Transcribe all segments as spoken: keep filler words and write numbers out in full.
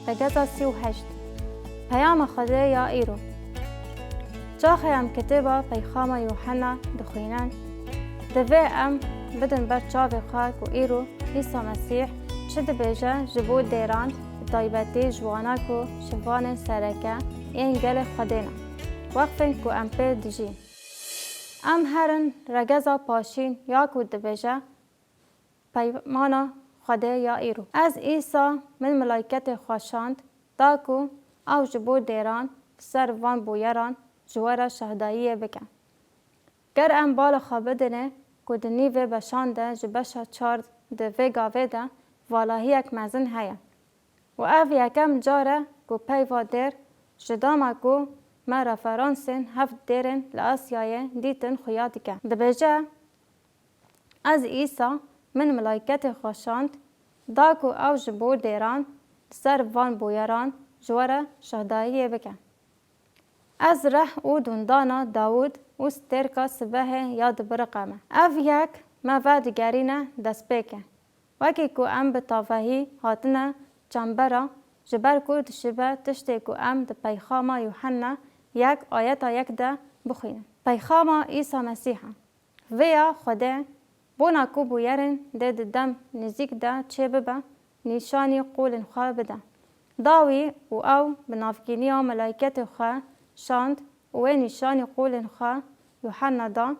Regeza sî û heşt. Peyama Xwedê ya îro. Çaxê em kitêba Peyxama Yuhanna dixwînin, divê em bidin ber çavê xwe ku îro Îsa Mesîh çi dibêje ji bo dêran, bi taybetî ji wana ku şivanên sereke yên gelê Xwedê ne, wexfên ku em pê dijîn. Em herin regeza paşîn ya ku dibêje, Peymana Xwedê ya îro. Ez Îsa, min milayketê xwe şand, da ku ew ji bo dêran li ser van bûyeran ji we re şahdayiyê bike. Ger em bala xwe bidinê ku di nîvê beşan de ji beşa çar di vê gavê de valahiyek mezin heye. Û ev yekem car e ku peyva dêr, ji dema ku me referansên heft dêrên li Asyayê dîtin xuya dike. Dibêje, Ez Îsa, min milayketê xwe şand, da ku ew ji bo dêran li ser van bûyeran ji we re şahdayiyê bike. Ez reh û dundana Dawûd û stêrka sibehê ya dibiriqe me. Ev yek me vedigerîne destpêkê. Wekî ku em bi tavehî hatine çembera, ji ber ku dişibe tiştê ku em di Peyxama Yuhanna yek ayeta yek de bixwînin. Peyxama Îsa Mesîh e. Vêya Xwedê, bona ku bûyerên dê di dem nêzîk de çêbibe, nîşanî qûlên xwe bide. Da wî û ew bi navkîniya melayketê xwe şand û wê nîşanî qûlên xwe Yuhanna da.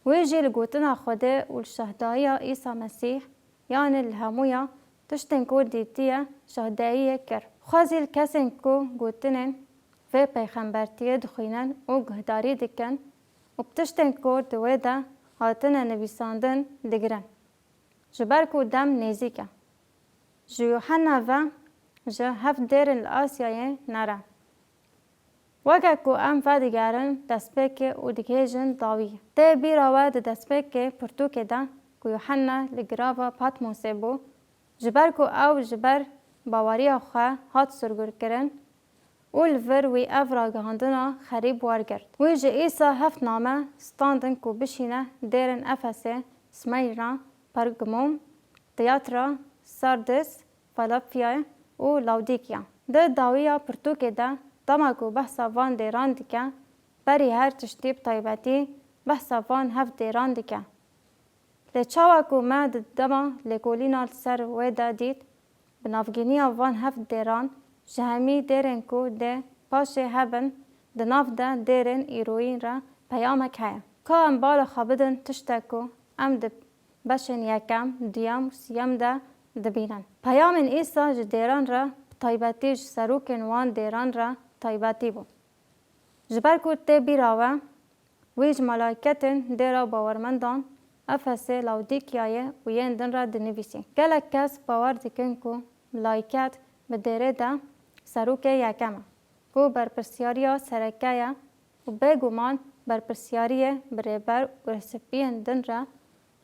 Wê jî li gotina Xwedê û li şahdayiya Îsa Mesîh, yanê li hemûya tiştên ku dîtiye, şahdayiyê kir. Xwe zî li kesên ku gotinên vê peyxembertiyê dixwînin û guhdarî dikin û bi tiştên ku di wê de hatine nivîsandin digirin. Ji ber ku dem nêzîk e. Ji Yuhanna ve ji heft dêrên li Asyayê nere. Weke ku em vedigerin destpêkê û digihêjin dawiyê. Tê bîra we di destpêkê pirtûkê de ku Yuhanna li girava Patmosê bû, ji ber ku ew ji ber baweriya xwe hat sirgurkirin û li vir wî ev ragihandina xerîb wergirt. Wî ji Îsa heft name standin ku bişîne dêrên Efesê, Smeyna, Pergamum, Tiyatra, Sardis, Filafyayê û Lawdîkya. Di dawiya pirtûkê de dema ku behsa van dêran dike, berî her tiştî bi taybetî behsa van heft dêran dike. Lê çawa ku me di dema lêkolîna li ser wê de dît, bi navgîniya van heft dêran ji hemî dêrên ku dê paşê hebin di nav de dêrên îroyîn re peyamek heye. Ka em bala xwe bidin tiştek ku em di beşên yekem, duyem û siyem de dibînin. Peyamên Îsa ji dêran re bi taybetî ji serokên wan dêran re taybetî bû. Ji ber ku tê bîra we, wî ji melayketên dêra bawermendan Efesê, Lawdîkyayê û yên din re dinivîsî. Gelek kes bawer dikin ku milayket bi dêrê de serokê yekem e û berpirsyariya sereke ye û bêguman berpirsyariyê bi rêber û resipiyên din re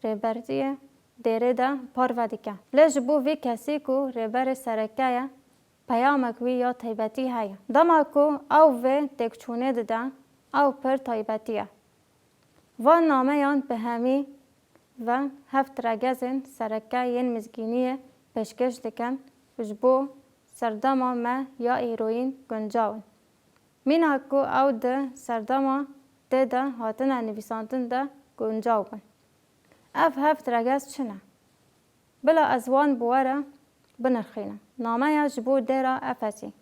rêberiyê dêrê de parve dike. Lê ji bo vî kesî ku rêberê sereke ye, peyamek wî ya taybetî heye. Dema ku ew vê têkçûnê dide, ew pir taybetî ye. Van nameyan bi hemî ve heft regezên sereke yên mizgîniyê pêşkêş dikin û ji bo serdema me ya îroyîn guncaw in. Mîna ku ew di serdema tê de hatine nivîsandin de guncaw bin. Ev heft regez çi ne? Bila ez wan bi we re binirxînim. Nameya ji bo dêra Efesî.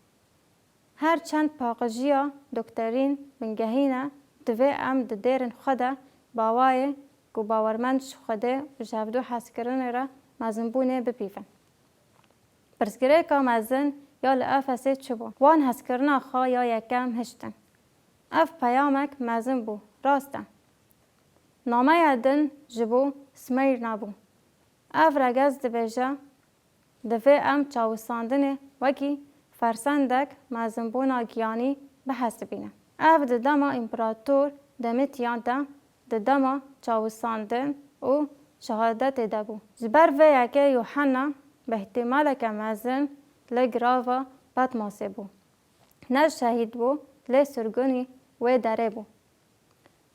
Her çend paqijiya dokterîn bingehîn e, divê em di dêrên xwe de bi awayê ku bawermend ji Xwedê û ji hevdu hezkirinê re mezinbûnê bipîvin. Pirsgirêka mezin ya li Efesê çi bû? Wan hezkirina xwe ya yekem hiştin. Ev peyamek mezin bû, rast e. Nameya din ji bo Smeyna bû. Ev regez dibêje, divê em çawisandinê wekî fersendek mezinbûna giyanî bihesibînin. Ev di dema împerator Domîtyan de, di dema çawisandin û şehadetê de bû. Ji ber vê yekê Yuhanna bi îhtîmaleke mezin li girava Patmosê bû. Ne şehîd bû, lê sirgûnî wê derê bû.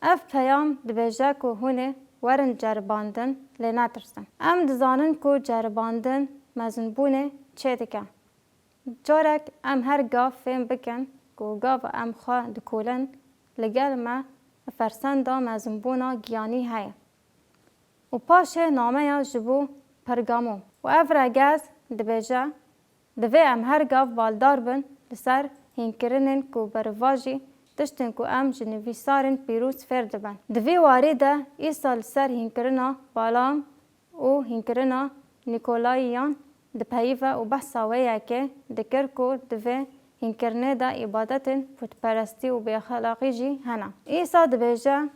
Ev peyam dibêje ku hûn ê werin ceribandin, lê netirsin. Em dizanin ku ceribandin mezinbûnê çêdike. Carek em her gav fêm bikin ku gava em xwe dikolin, li gel me fersenda mezinbûna giyanî heye. Û paşê nameya ji bo Pergamûm. Û ev regez dibêje, divê em her gav baldar bin li ser hînkirinên ku berivajî tiştên ku em ji nivîsarên pîroz fêr dibin. Di vî warî de Îsa li ser hînkirina Balaam û hînkirina Nîkolayiyan dipeyive û behsa wê yekê dikir ku di vê hînkirinê de îbadetên pûtperestî û bêexlaqî jî hene. Îsa dibêje,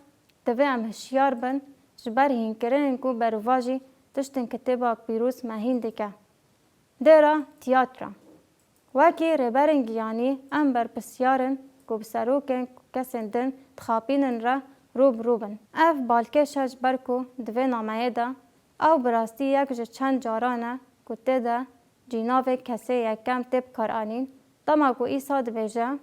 divê em hişyar bin ji ber hînkirinên ku berûvajî tiştên Kitêba Pîroz me hîn dike. Dêra tiyatra. Wekî rêberên giyanî em berpirsyar in ku bi serokên kesên din dixapînin re rû bi rû bin. Ev balkêş e ji ber ku di vê nameyê de ew bi rastî yek ji çend caran e ku tê de cînavê kesê yekem tê bikaranîn, dema ku Îsa dibêje,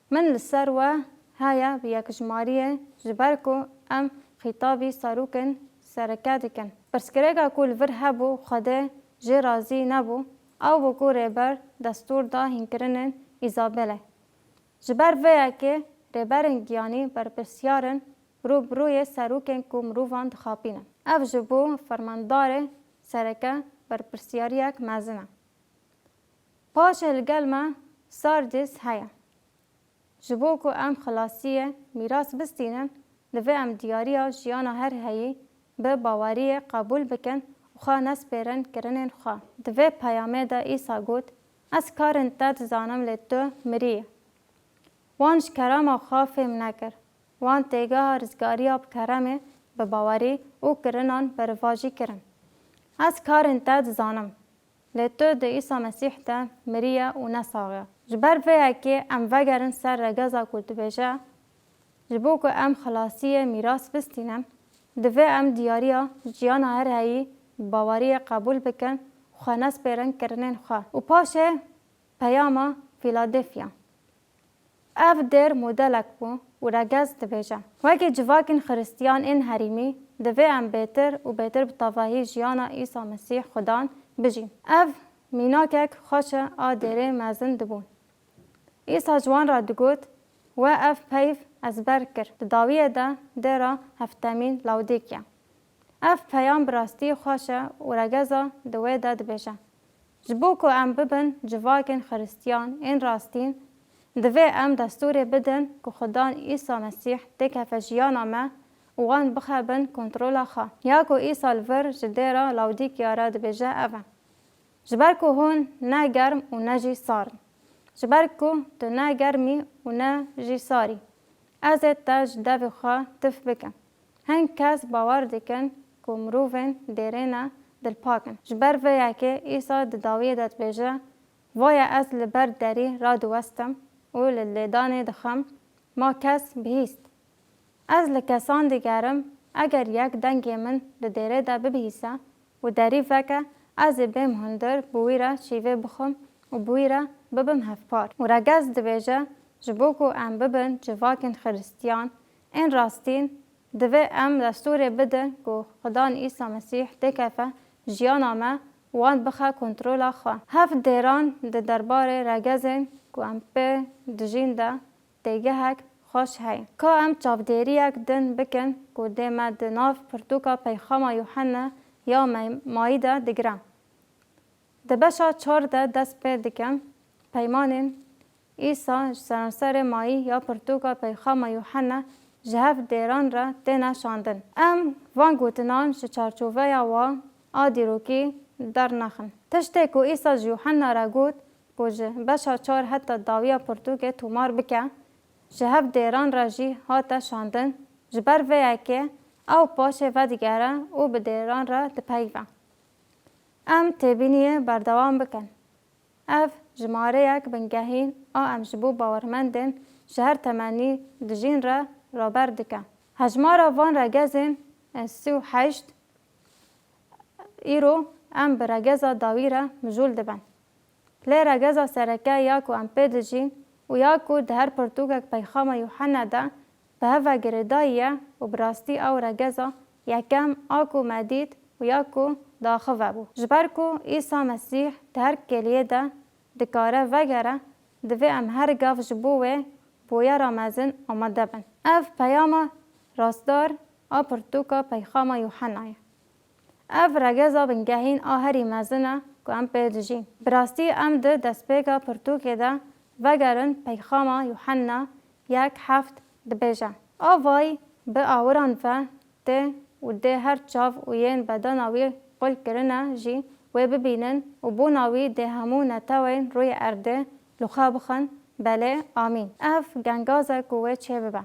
Min li ser we heye bi yekjimariyê, ji ber ku em xîtabî serokên sereke dikin. Pirsgirêka ku li vir hebû, Xwedê jê razî nebû, ew bû ku rêber destûr da hînkirinên Îzabelê. Ji ber vê yekê rêberên giyanî berpirsiyar in rû bi rûyê serokên ku mirovan dixapînin. Ev ji bo fermandarê sereke berpirsiyariyek mezin e. Paşê li gel me Sardis heye. Ji bo ku em xilasiyê mîras bistînin, divê em diyariya jiyana her heyî bi baweriyê qebûl bikin û xwe nespêrin kirinên xwe. Di vê peyamê de Îsa got, Ez karên te dizanim, lê tu miriyî. Wan ji kerema xwe fêm nekir. Wan têgeha rizgariya bi keremê, bi bawerî û kirinan berivajî kirin. Ez karên te dizanim. Lê tu di Îsa Mesîh de miriye û ne saxiya. Ji ber vê yekê em vegerin ser regeza ku dibêje, ji bo ku em xilasiyê mîras bistînin, divê em diyariya jiyana her heyî bi baweriyê qebûl bikin û xwe nespêrin kirinên xwe. Û paşê peyama Fîladelfya. Ev dêr modelek bû û regez dibêje, wekî civakên xiristiyan ên herêmî, divê em bêtir û bêtir bi tevahî jiyana Îsa Mesîh Xudan bijîn. Ev mînakek xweş e a dêrê mezin dibûn. Îsa ji wan re digot, We ev peyv ezber kir. Di dawiyê de dêra heftemîn Lawdîkya. Ev peyam bi rastî xweş e û regeza di wê de dibêje, Ji bo ku em bibin civakên xiristiyan ên rastîn, divê em destûrê bidin ku Xudan Îsa Mesîh têkefe jiyana me û wan bixe bin kontrola xwe. Ya ku Îsa li vir ji dêra Lawdîkya re dibêje ev e, Ji ber ku hûn ne germ û ne jî sar in. Ji ber ku tu ne germ î û ne jî sar î, ez ê te ji devê xwe tif bikim. Hin kes bawer dikin ku mirovên dêrê ne dilpak in. Ji ber vê yekê Îsa di dawiyê de dibêje, Vaye ez li ber derî radiwestim û li lêdanê dixim, ma kes bihîst. Ez li kesan digerim, eger yek dengê min di dêrê de bibihîse û derî veke, ez ê bêm hundir bi wî re şîvê bixwim û bi wî re bibim hevpar. Û regez dibêje, Ji bo ku em bibin civakên xiristiyan ên rastîn, divê em destûrê bidin ku Xudan Îsa Mesîh têkefe jiyana me û wan bixe kontrola xwe. Heft dêran di derbarê regezên ku em pê dijîn de têgehek xweş heye. Ka em çavdêriyek din bikin ku dê me di nav pirtûka Peyxama Yûhenna ya me-, mayî de digire. Di beşa çar de dest pê dikin, peymanên Îsa ji seranserê mayî ya pirtûka Peyxama Yûhenna ji heft dêran re têne şandin. Em van gotinan ji çarçoveya wan a dîrokî dernexin. Tiştê ku Îsa ji Yûhenna re got, ku ji beşa çar heta dawiya pirtûkê tomar bike, ji heft dêran re jî hate şandin, ji ber vê yekê ew paşê vedigere û bi dêran re dipeyive. Em têbîniyê berdewam bikin. Ev jimareyek bingehîn a em ji bo bawermendên ji her temenî dijîn re raber dike. Hejmara van regezên sî û heşt. Îro em bi regeza dawî re mijûl dibin. Lê regeza sereke ya ku em pê dijîn û ya ku di her pirtûkek Peyxama Yûhenna de bi hev ve girêdayî ye û bi rastî ew regeza yekem a ku me dît û ya ku diaxive bû. Ji ber ku Îsa Mesîh di her kêliyê de dikare vegere, divê em her gav ji bo wê boyera mezin amade bin. Ev peyama rastdar a pirtûka peyxama Yuhennayê. Ev regeza bingehîn a herî mezin e ku em pê dijîn. Bi rastî em di destpêka pirtûkê de vegerin peyxama Yuhenna yek heft dibêje, Avayî bi awiran ve tê û dê her çav û yên bedena wî qul kirine jî wê bibînin û bona wî dê hemû netewên rûyê erdê li xwe bixin, belê, amîn. Ev gengaz e ku wê çêbibe.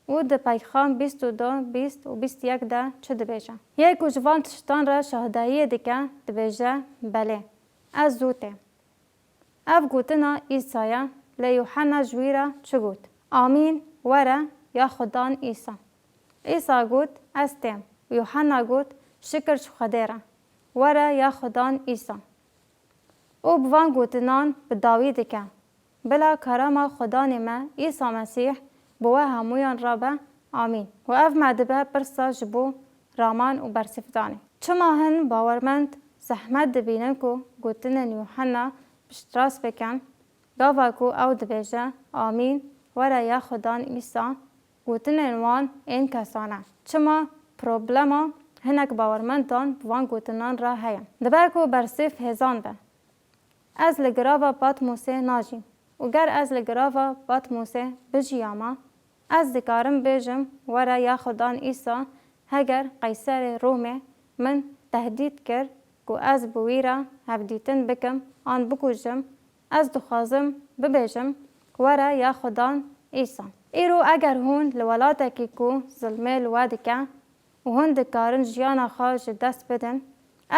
Û di peyxam bîst û du, bîst û bîst û yek de çi dibêje? Yê ku ji van tiştan re şahdayiyê dike, dibêje, belê, ez zû têm. Ev gotina Îsa ye, lê Yuhenna ji wî re çi got? Amîn, were ya Xudan Îsa. Îsa got, ez têm. Û Yuhenna got, şikir ji Xwedê re. Were ya Xudan Îsa. Û bi van gotinan bi dawî dike, Bila kerema Xudanê me Îsa Mesîh bi we hemûyan re be. Amîn. Û ev me dibe pirsa ji bo raman û bersîvdanê. Çima hin bawermend zehmet dibînin ku gotinên Yuhenna piştrast bikin, gava ku ew dibêje, Amîn, were ya Xudan Îsa, gotinên wan ên kesane? Çima problema hinek bawermendan bi van gotinan re heye? Dibe ku bersîv hêzan be. Ez li girava Patmosê najîm û ger ez li girava Patmosê bijiyama, ez dikarim bêjim, were ya Xudan Îsa, heger Qeyserê Romê min tehdît kir ku ez bi wî re hevdîtin bikim an bikujim, ez dixwazim bibêjim, were ya Xudan Îsa. Îro eger hûn li welatekî ku zilmê li we dike, û hûn dikarin jiyana xwe ji dest bidin.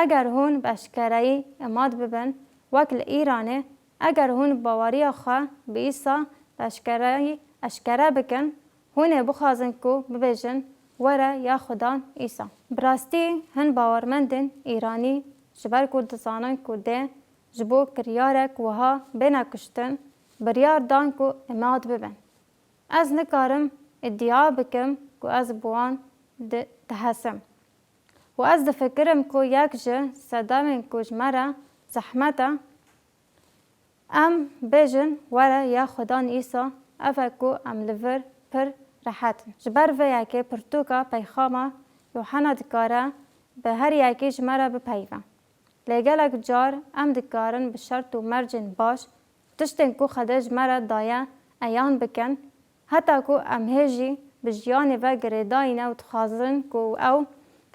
Eger hûn bi eşkereyî îmad bibin, wek li Îranê, eger hûn baweriya xwe bi Îsa bi eşkereyî eşkere bikin, hûn ê bixwazin ku bibêjin, were ya Xudan Îsa. Bi rastî hin bawermendên Îranî, ji ber ku dizanin ku dê ji bo kiryarek wiha bêne kuştin, biryar dan ku îmad bibin. Ez nikarim îdia bikim ku ez bi wan di-, dihesim. Û ez difikirim ku yek ji sedemên ku ji me re zehmet e, em bêjin, were ya Xudan Îsa, ev e ku em li vir pir rehet in. Ji ber vê yekê pirtûka peyxama Yuhena dikare bi her yekî ji me re bipeyive. Lê gelek car em dikarin bi şert û mercên baş tiştên ku Xwedê ji me re daye eyan bikin, heta ku em hê jî bi jiyanê ve girêdayî ne û dixwazin ku ew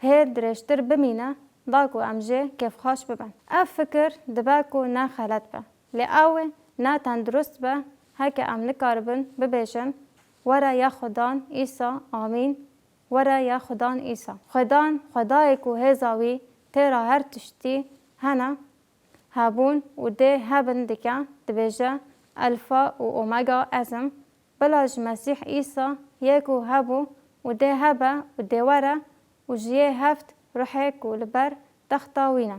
hê dirêjtir bimîne, da ku em jê kêfxweş bibin. Ev fikir dibe ku ne xelet be. Lê ew ne tendurist be, heke em nikaribin bibêjin, were ya Xudan Îsa, amîn, were ya Xudan Îsa. Xudan, Xwedayê ku hêza wî têra her tiştî hene, hebûn û dê hebin dike, dibêje, Elfa û Omega ez im. Bila ji Mesîh Îsa yê ku hebû û dê hebe û dê were û ji yê heft ruhê ku li ber texta wî ne.